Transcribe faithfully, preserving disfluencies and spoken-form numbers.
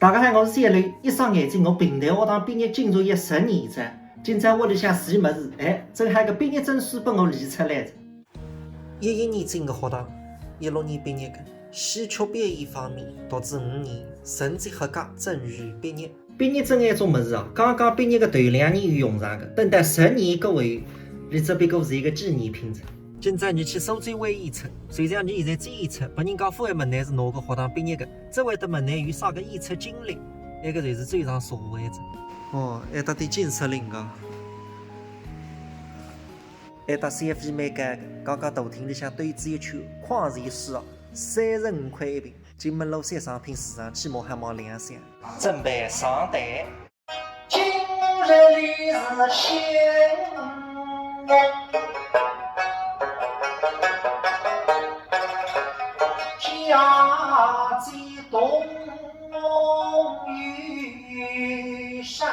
大家好，我是小雷，一双眼睛我平台学堂毕业进度也十年哉，今朝屋里向寻物事，哎，正好个毕业证书拨我理出来哉。一一年进个学堂，一六年毕业个，稀缺表演方面读仔五年，成绩合格，正式毕业。毕业证搿种物事啊，刚刚毕业个头两年有用场个，等到十年过后，伊只不过是一个纪念品哉。今朝侬去苏州湾演出，就像侬现在再演出，拨人家忽然问侬是哪个学堂毕业个，只会得问侬有啥个演出经历，埃个就是走上社会哉。哦，埃搭点景色灵个。埃搭消费蛮高个，刚刚大厅里向兜仔一圈，矿泉水啊，三十五块一瓶。 金门路小商品市场起码还卖两箱。准备上台。今日里是新年，家祭动余香。